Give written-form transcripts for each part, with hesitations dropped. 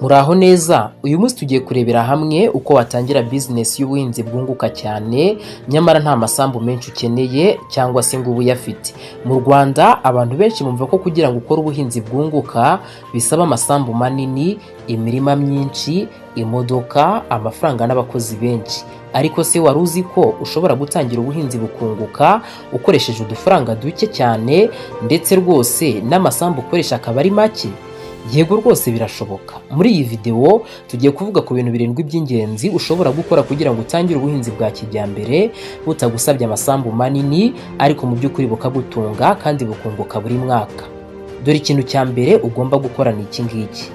Muraho neza. Uyu munsi tugiye kurebera hamwe uko watangira bizinesi y'ubuhinzi bwunguka cyane, nyamara nta masambu menshi ukeneye cyangwa se ngo ube uyafite. Mu Rwanda abantu benshi bumva ko kugira ngo ukore ubuhinzi bwunguka bisaba amasambu manini, imirima myinshi, imodoka, amafaranga n'abakozi benshi. Ariko se wari uzi ko ushobora gutangira ubuhinzi bukunguka ukoresheje udufaranga duke cyane, ndetse rwose n'amasambu ukoresha akaba ari make? Yego rwose birashoboka. Muri iyi videwo tugiye kuvuga ku bintu birindwi by'ingenzi ushobora gukora kugira ngo utangire ubuhinzi bwa kijyambere butagusabye amasambu manini, ariko mu by'ukuri bukagutunga kandi bukunguka buri mwaka. Dore ikintu cya mbere ugomba gukora ni iki ngiki: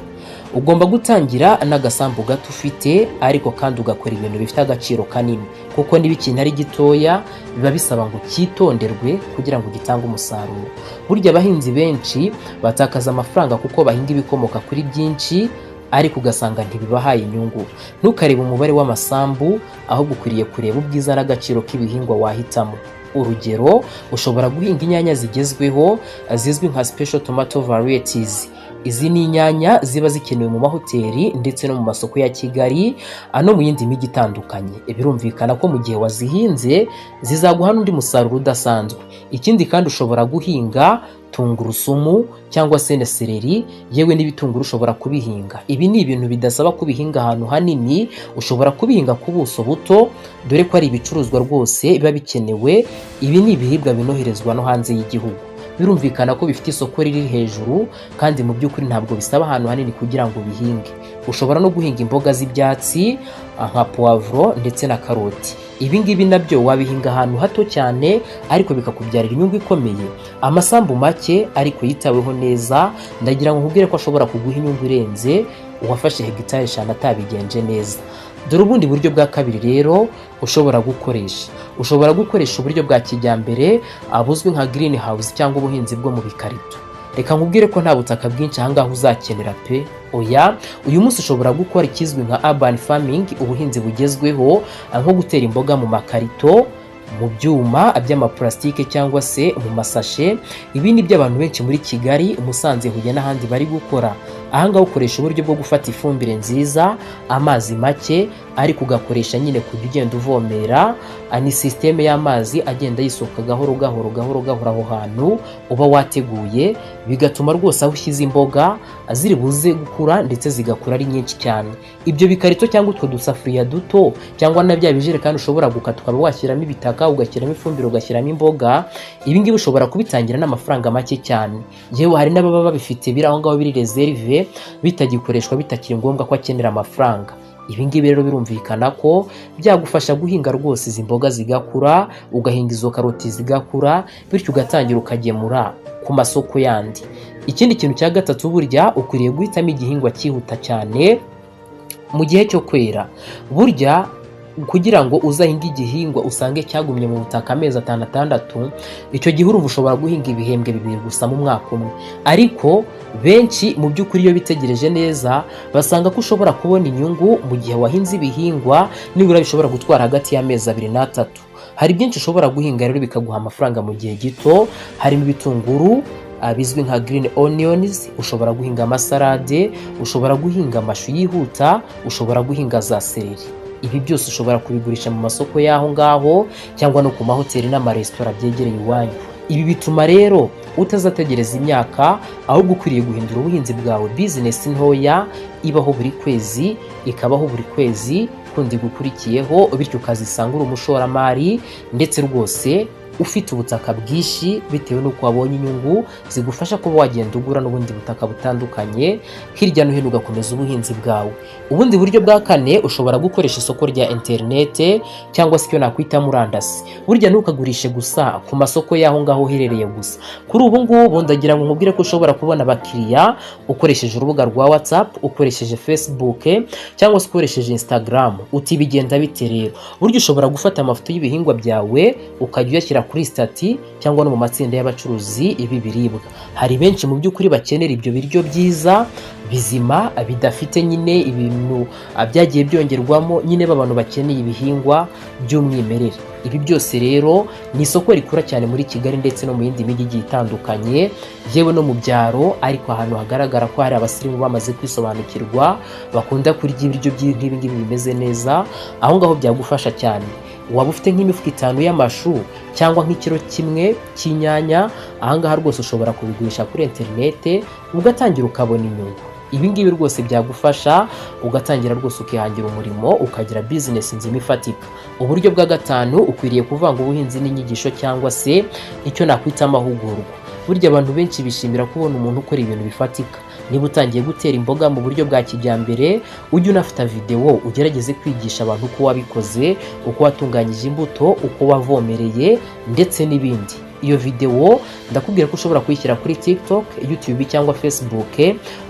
ugomba gutangira n'agasambu gato ufite, ariko kandi ugakora ibintu bifite agaciro kanini, kuko niba ikintu ari gitoya biba bisaba ngo cyitonderwe kugira ngo gitange umusaruro. Burya abahinzi benshi batakaza amafaranga kuko bahinga ibikomoka kuri byinshi, ariko ugasanga ntibibahaye inyungu. Ntukarebe umubare w'amasambu, ahubwo ukwiriye kureba ubwiza n'agaciro k'ibihingwa wahitamo. Urugero, ushobora guhinga inyanya zigezweho zizwi nka special tomato varieties. Izi ni inyanya ziba zikenewe mu mahoteli ndetse no mu masoko ya Kigali no mu yindi mijyi itandukanye. Birumvikana ko mu gihe wazihinze zizaguha n'undi musaruro udasanzwe. Ikindi kandi, ushobora guhinga tungurusumu cyangwa se na seleri, yewe n'ibitunguru ushobora kubihinga. Ibi ni ibintu bidasaba kubihinga ahantu hanini, ushobora kubihinga ku buso buto, dore ko ari ibicuruzwa rwose biba bikenewe. Ibi ni ibiribwa binoherezwa no hanze y'igihugu. Birumvikana ko bifite isoko riri hejuru, kandi mu by'ukuri ntabwo bisaba ahantu hanini kugira ngo ubihinge. Ushobora no guhinga imboga z'ibyatsi nka puwavuro ndetse na karoti. Ibi ngibi nabyo wabihinga ahantu hato cyane, ariko bikakubyarira inyungu ikomeye. Amasambu make ariko yitaweho neza, ndagira ngo nkubwire ko ashobora kuguha inyungu irenze uwafashe hegitari 5 atabigenje neza. Dore ubundi buryo bwa kabiri rero ushobora gukoresha: ushobora gukoresha uburyo bwa kijyambere buzwi nka green house cyangwa ubuhinzi bwo mu bikarito. Reka nkubwire ko nta butaka bwinshi ahangaha uzakenera pe, oya. Uyu munsi ushobora gukora ikizwi nka urban farming, ubuhinzi bugezweho, nko gutera imboga mu makarito, mu byuma by'amapulasitike cyangwa se mu masashe. Ibi ni byo abantu benshi muri Kigali, Musanze, Huye n'ahandi bari gukora. Ahangaha ukoresha uburyo bwo gufata ifumbire nziza, amazi make, ariko ugakoresha nyine kujya ugenda uvomera. Ni sisiteme y'amazi agenda yisuka gahoro gahoro gahoro gahoro aho hantu uba wateguye, bigatuma rwose aho ushyize imboga ziri buze gukura, ndetse zigakura ari nyinshi cyane. Ibyo bikarito cyangwa utwo dusafuriya duto cyangwa na bya bijerekani ushobora gukata ukaba washyiramo ibitaka, ugashyiramo ifumbire, ugashyiramo imboga, ibi ngibi ushobora kubitangira n'amafaranga make cyane. Yewe, hari n'ababa babifite biri aho ngaho biri reserve, bitagikoreshwa, bitakiri ngombwa ko akenera amafaranga. Ibi ngibi rero birumvikana ko byagufasha guhinga rwose izi mboga zigakura, ugahinga izo karoti zigakura, bityo ugatangira ukagemura ku masoko yandi. Ikindi kintu cya gatatu, burya ukwiriye guhitamo igihingwa cyihuta cyane mu gihe cyo kwera. Burya kugira ngo uzahinge igihingwa usange cyagumye mu butaka amezi 5, 6, icyo gihe urumva ushobora guhinga ibihembwe bibiri gusa mu mwaka umwe. Ariko benshi mu by'ukuri iyo bitegereje neza basanga ko ushobora kubona inyungu mu gihe wahinze ibihingwa nibura bishobora gutwara hagati y'amezi 2 n'3. Hari byinshi ushobora guhinga rero bikaguha amafaranga mu gihe gito, harimo ibitunguru bizwi nka green onions, ushobora guhinga amasalade, ushobora guhinga amashu yihuta, ushobora guhinga za seleri. Ibi byose ushobora kubigurisha mu masoko y'aho ngaho cyangwa no ku mahoteli n'amaresitora byegereye iwanyu. Ibi bituma rero utazategereza imyaka, ahubwo ukwiriye guhindura ubuhinzi bwawe bizinesi ntoya ibaho buri kwezi, ikabaho buri kwezi kundi gukurikiyeho, bityo ukazisanga uri umushoramari ndetse rwose ufite ubutaka bwinshi, bitewe n'uko wabonye inyungu zigufasha kuba wagenda ugura n'ubundi butaka butandukanye hirya no hino, ugakomeza ubuhinzi bwawe. Ubundi buryo bwa kane, ushobora gukoresha isoko rya interinete cyangwa se icyo nakwita murandasi. Burya ntukagurishe gusa ku masoko y'aho ngaho uherereye gusa. Kuri ubu ngubu ndagira ngo nkubwire ko ushobora kubona abakiriya ukoresheje urubuga rwa WhatsApp, ukoresheje Facebook cyangwa se ukoresheje Instagram. Uti bigenda bite rero? Burya ushobora gufata amafoto y'ibihingwa byawe ukajya uyashyira kuri status cyangwa no mu matsinda y'abacuruzi b'ibiribwa. Hari benshi mu by'ukuri bakenera ibyo biryo byiza, bizima, bidafite nyine ibintu byagiye byongerwamo, nyine b'abantu bakeneye ibihingwa by'umwimerere. Ibi byose rero ni isoko rikura cyane muri Kigali ndetse no mu yindi mijyi igiye itandukanye, yewe no mu byaro, ariko ahantu hagaragara ko hari abasirimu bamaze kwisobanukirwa bakunda kurya ibiryo nk'ibi ngibi bimeze neza, aho ngaho byagufasha cyane. Waba ufite nk'imifuka 5 y'amashu cyangwa nk'ikiro 1 cy'inyanya, aha ngaha rwose ushobora kubigurisha kuri interinete ugatangira ukabona inyungu. Ibi ngibi rwose byagufasha ugatangira rwose ukihangira umurimo, ukagira bizinesi nzima ifatika. Uburyo bwa gatanu, ukwiriye kuvanga ubuhinzi n'inyigisho cyangwa se icyo nakwita amahugurwa. Burya abantu benshi bishimira kubona umuntu ukora ibintu bifatika. Niba utangiye gutera imboga mu buryo bwa kijyambere, ujye unafata videwo ugerageze kwigisha abantu uko wabikoze, uko watunganyije imbuto, uko wavomereye ndetse n'ibindi. Iyo videwo ndakubwira ko ushobora kuyishyira kuri TikTok, YouTube cyangwa Facebook,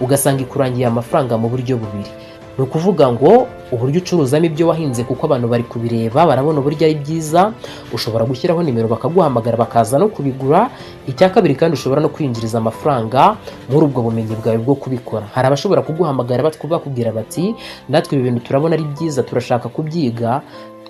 ugasanga ikurangiye amafaranga mu buryo bubiri. Ni ukuvuga ngo uburyo ucuruzamo ibyo wahinze, kuko abantu bari kubireba barabona uburyo ari byiza, ushobora gushyiraho nimero bakaguhamagara bakaza no kubigura. Icya kabiri kandi, ushobora no kwinjiriza amafaranga muri ubwo bumenyi bwawe bwo kubikora. Hari abashobora kuguhamagara bakubwira bati: "Natwe ibi bintu turabona ari byiza, turashaka kubyiga,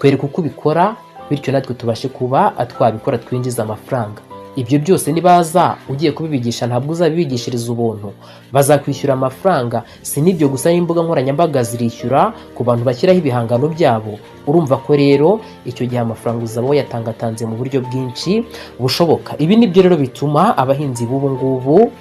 twereke uko ubikora, bityo natwe tubashe kuba twabikora twinjiza amafaranga." Ibyo byose nibaza ugiye kubibigisha, ntabwo uzabibigishiriza ubuntu, bazakwishyura amafaranga. Si n'ibyo gusa, n'imbuga nkoranyambaga zirishyura ku bantu bashyiraho ibihangano byabo. Urumva ko rero icyo gihe amafaranga uzaba wayatangatanze mu buryo bwinshi bushoboka. Ibi nibyo rero bituma abahinzi b'ubu ngubu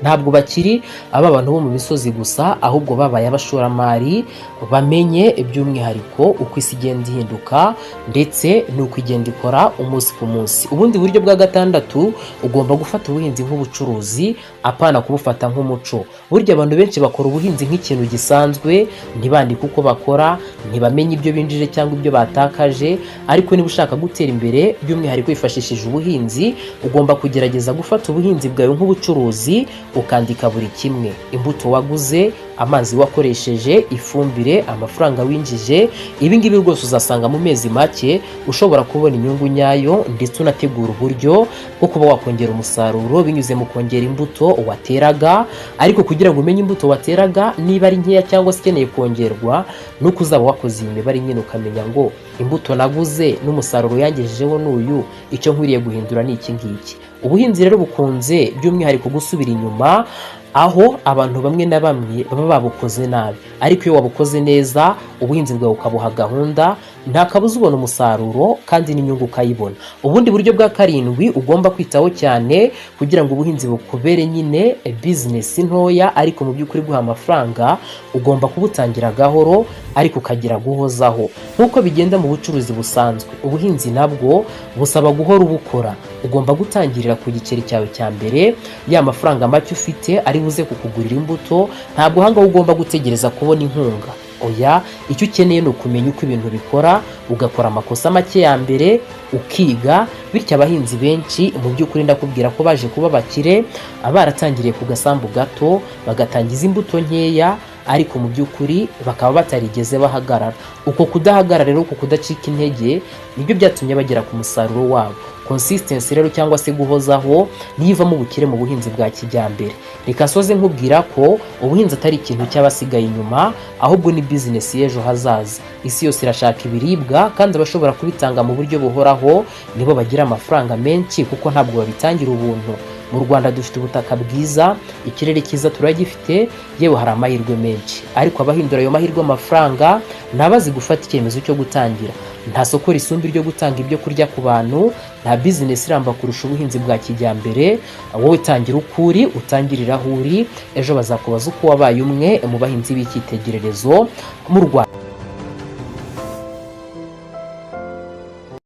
ntabwo bakiri aba bantu bo mu misozi gusa, ahubwo babaye abashoramari bamenye by'umwihariko uko isi igenda ihinduka ndetse n'uko igenda ikora umunsi ku munsi. Ubundi buryo bwa gatandatu, ugomba gufata ubuhinzi nk'ubucuruzi, apana kubufata nk'umuco. Burya abantu benshi bakora ubuhinzi nk'ikintu gisanzwe, ntibandike uko bakora, ntibamenye ibyo binjije cyangwa ibyo batakaje. Ariko niba ushaka gutera imbere by'umwihariko wifashishije ubuhinzi, ugomba kugerageza gufata ubuhinzi bwawe nk'ubucuruzi, ukandika buri kimwe: imbuto waguze, amazi wakoresheje, ifumbire, amafaranga winjije. Ibi ngibi rwose uzasanga mu mezi make ushobora kubona inyungu nyayo, ndetse unategura uburyo bwo kuba wakongera umusaruro binyuze mu kongera imbuto wateraga. Ariko kugira ngo umenye imbuto wateraga niba ari nkeya cyangwa se ikeneye kongerwa, nuko uzaba wakoze iyi mibare nyine, ukamenya ngo imbuto naguze n'umusaruro yangejejeho n'uyu, icyo nkwiriye guhindura ni iki ngiki. Ubuhinzi rero bukunze by'umwihariko gusubira inyuma aho abantu bamwe na bamwe baba babukoze nabi, ariko iyo wabukoze neza, ubuhinzi bwawe ukabuha gahunda, nta kabuza ubona umusaruro kandi n'inyungu ukayibona. Ubundi buryo bwa karindwi ugomba kwitaho cyane kugira ngo ubuhinzi bukubere nyine bizinesi ntoya ariko mu by'ukuri guha amafaranga, ugomba kubutangira gahoro ariko ukagira guhozaho. Nk'uko bigenda mu bucuruzi busanzwe, ubuhinzi nabwo busaba guhora ubukora. Ugomba gutangirira ku giceri cyawe cya mbere, ya mafaranga make ufite ari buze kukugurira imbuto. Ntabwo ahangaha ugomba gutegereza kubona inkunga, oya. Icyo ukeneye ni ukumenya uko ibintu bikora, ugakora amakosa make ya mbere, ukiga. Bityo abahinzi benshi mu by'ukuri ndakubwira ko baje kuba bakire baratangiriye ku gasambu gato, bagatangiza imbuto nkeya, ariko mu by'ukuri bakaba batarigeze bahagarara. Uko kudahagarara rero, uko kudacika intege, nibyo byatumye bagera ku musaruro wabo. Consistency rero cyangwa se guhozaho niyo ivamo ubukire mu buhinzi bwa kijyambere. Reka nsoze nkubwira ko ubuhinzi atari ikintu cy'abasigaye inyuma, ahubwo ni bizinesi y'ejo hazaza. Isi yose irashaka ibiribwa, kandi abashobora kubitanga mu buryo buhoraho nibo bagira amafaranga menshi, kuko ntabwo babitangira ubuntu. Mu Rwanda dufite ubutaka bwiza, ikirere cyiza turagifite, yewe hari amahirwe menshi, ariko abahindura ayo mahirwe amafaranga ni abazi gufata icyemezo cyo gutangira. Nta soko risumba iryo gutanga ibyo kurya ku bantu, nta bizinesi iramba kurusha ubuhinzi bwa kijyambere. Wowe tangira uko uri, utangirira aho uri, ejo bazakubaza uko wabaye umwe mu bahinzi b'icyitegererezo mu Rwanda.